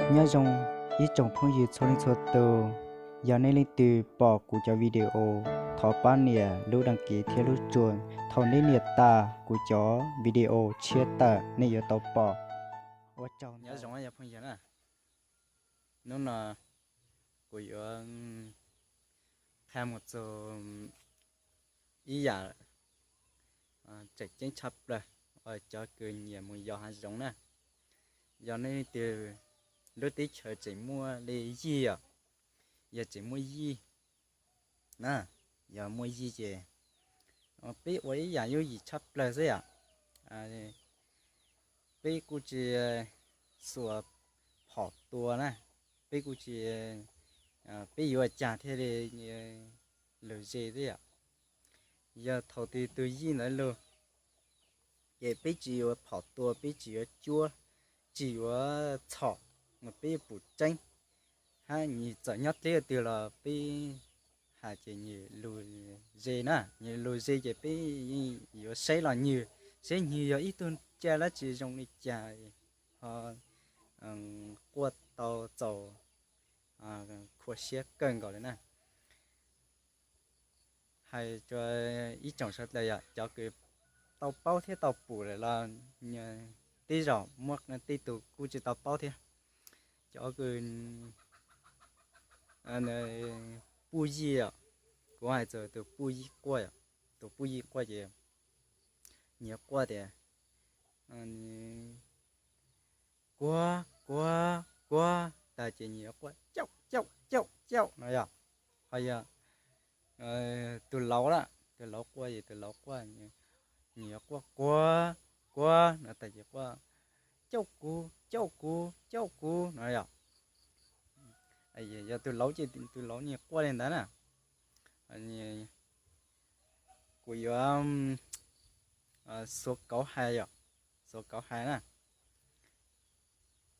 Nyob zoo ib tsoom phooj ywg txhua leej txhua tus, yog nej leej twg pom kuv cov video, thov pab nias lub đăng ký thiab lub chuas. Thaum nej nias tas kuv cov video tshiab tawm nej yuav tau pom. Ua tsaug ntau. Nyob zoo yog phooj ywg na, hnub no kuv yuav qha mus txog ib yam tseem ceeb tshaj plaws uas cov kws nyiam mus yos hav zoov na. Yog nej leej twg lub teb chaws tseem muaj li yij os, yog tseem muaj yij na, yog muaj yij ces peb ua ib yam yooj yim tshaj plaws xwb yom. Peb kuj tsis xuas phom tua na, peb kuj tsis, peb yuav ua cas thiaj li lug ze xwb yom. Yog thaum twg tus yij ntawd lug, ces peb tsis yuav phom tua, peb tsis yuav cuab, tsis yuav txhom, peb yuav pum tseeb. Hab nws txawm nyob dleb twg los peb has ces nws lug ze na, nws lug ze ces peb yeej yuav saib los nws, saib nws yog ib tug caj dab tsi zoo li cas ho quaj tau txaus khuv siab kawg nkaus li na. Hais rua ib tsoom sawv daws yom, cov kws tau paub thiab tau pum lawm los tej zaum muaj tej tug kuj tsis tau paub thiab. Cov kws puj yij os, kuv hais txog tus puj yij quaj, tus puj yij quaj ces nws yuav quaj tias kuav kuav kuav tas ces nws yuav quaj cauj cauj cauj cauj no yom. Ho yog tus laus lawm, tus laus quaj ces tus laus quaj, nws yuav quaj kuav kuav no tas ces quaj cauj kuv cauj kuv cauj kuv no yom. Yog tus laus ces tus laus nws quaj li ntawd na. Kuv yuav xuav kauv hais yom, xuav kauv hais na.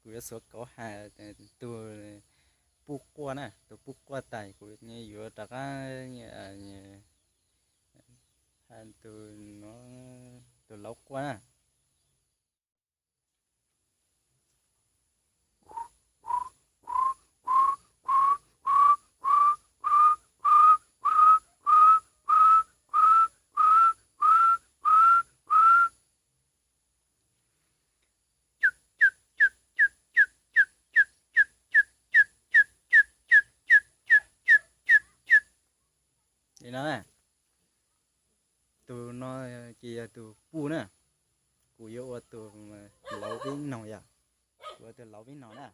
Kuv yuav xuav kauv hais tus puj quaj na, tus puj quaj tas kuv yuav rov qab hais tus laus quaj na. Li no, tus no ces yog tus puj na. Kuv yuav ua tus laus pib noog yom, kuv ua tus laus pib noog na.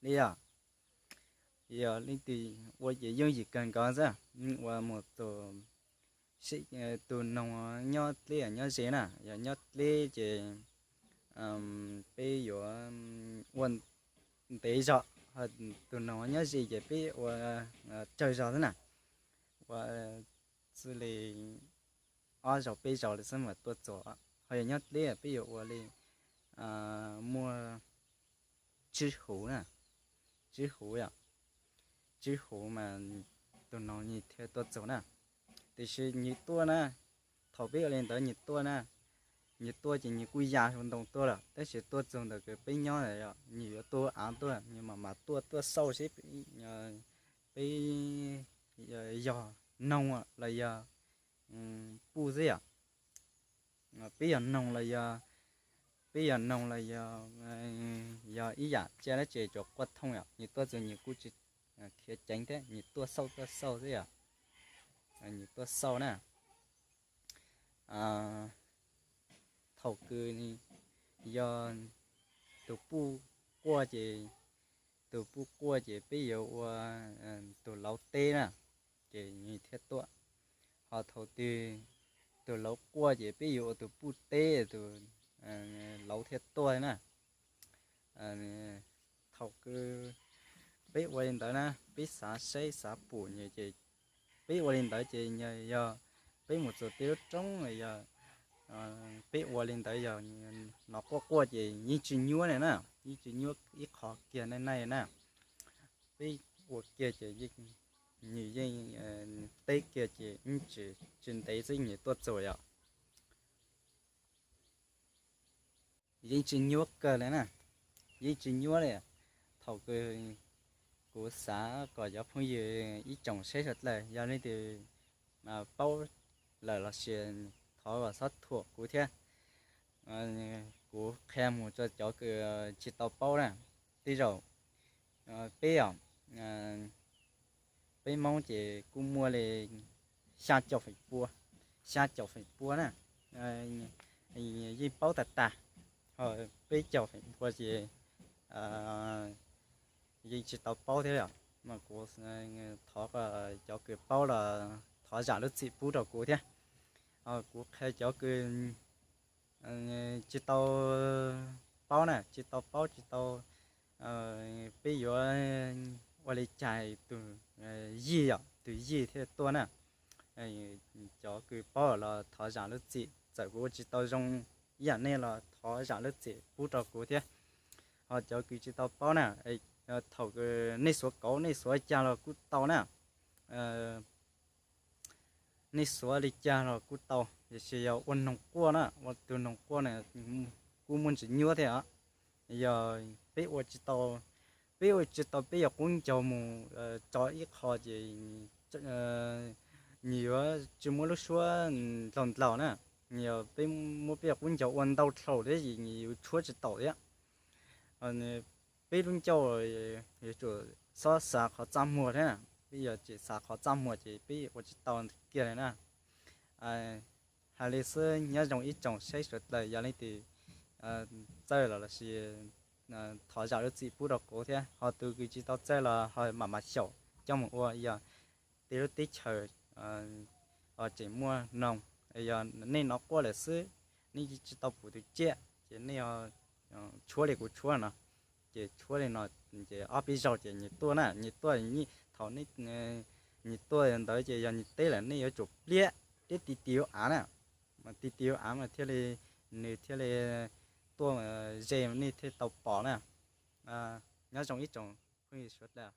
Li yom, yog leej twg ua ces yooj yim kawg nkaus xwb, ua mus tus, tus noog nyob dleb nyob ze na, yog nyob dleb ces peb yuav ua ntev zog, tus noog nyob ze ces peb ua tsawg zog xwb na, ua xws li ob zaug peb zaug li xwb mas tuaj txog. Ho yog nyob dleb peb yuav ua li muaj tsib huv na, tsib huv yom, tsib huv mas tus noog nws thiaj tuaj txog na. Tiam sis nws tuaj na, thaum peb ua li ntawd nws tuaj na, nws tuaj ces nws kuj ya hauv ntoo tuaj lawm, tab sis tuaj txog ntawm peb nyob, nws yuav tuaj av tuaj, nws mam mam tuaj tuaj xauj seb peb yog noog los yog puj xwb yom. Peb yog noog los yog, peb yog noog los yog, yog ib yam tsiaj dab tsi tsuas quaj thooj yom, nws tuaj txog nws kuj tsis khiav ceev thiab, nws tuaj xauj tuaj xauj xwb yom. Nws tuaj xauj na. Thaum kws yog tus puj quaj ces, tus puj quaj ces peb yuav ua tus laus teb na, ces nws thiaj tuaj. Ho thaum twg tus laus quaj ces peb yuav ua tus puj teb, tus laus thiaj tuaj na. Thaum kws peb ua li ntawd na, peb xav saib xav pum nws ces peb ua li ntawd ces yog peb mus txog tej lub roob los yog peb ua li ntawd yog nws quaj quaj ces yeej tsis nyuab li na. yeej tsis nyuaj ib qho kiag ne na. Peb ua kiag ces nws yeej teb kiag ces yeej tsis ntev xwb nws tuaj txog yom. Yeej tsis nyuaj kawg li na, yeej tsis nyuaj li. Thaum kuv xav kom cov phooj ywg ib tsoom saib sawv daws yog leej twg paub lawm los sis thov kom txhob thuam kuv thiab. Kuv qhia mus rau cov kws tsis tau paub na. Tej zaum peb os, peb Hmoob ces kuj muaj li xya caum feem pua, xya caum feem pua na, yeej paub tag tag, ho peb caum feem pua ces yeej tsis tau paub thiab yom. Mas kuv thov cov kws paub los thov zam lub txim pub rau kuv thiab. Kuv qhia cov kws tsis tau paub na, tsis tau paub tsis tau, peb yuav ua li cas tus yij yom, tus yij thiaj tuaj na. Cov kws paub los thov zam lub txim, txawm kuv ua tsis tau zoo ib yam nej los thov zam lub txim pub rau kuv thiab. Ho cov kws tsis tau paub na, thaum nej xuav kauv nej xuav cag los kuj tau na. Nej xuav li cas los kuj tau, tiam sis yog ua noog quaj na, ua tus noog quaj na kuj muaj ntsis nyuaj thiab os. Yog peb ua tsis tau, peb ua tsis tau peb yuav qub ncaug mus tso ib qho ces nws yuav tsis muaj lub suab ndlaus ndlaus na. Yog peb muab peb yuav qub ncaug ua ntau dhau thiab ces nws yuav tshuab tsis taus thiab. Peb lub ncauj yuav tsum xob xav qhov txaj muag thiab, peb yuav tsis xav qhov txaj muag ces peb ua tsis tau kiag li na. Hais li xwb, nyob zoo ib tsoom saib sawv daws, yog leej twg txawj los los sis thov zam lub txim pub rau kuv thiab, ho tus kws tsis tau txawj los ho mam mam xyaum coj mus ua, yog tej lub teb chaws tseem muaj noog, yog nej hnov quaj lawm xwb, nej tsis tau pum tus tsiaj ces nej tshuab li kuv tshuab no, ces tshuab li no ces ob peb zaug ces nws tuaj na, nws tuaj, thaum nws tuaj ntawd ces yog nws teb lawm nej yuav tsum pliab, pliab ti ti hauv av na, mas ti ti hauv av mas thiaj li, nws thiaj li tuaj ze nej thiaj tau pom na. Nyob zoo ib tsoom phooj ywg sawv daws.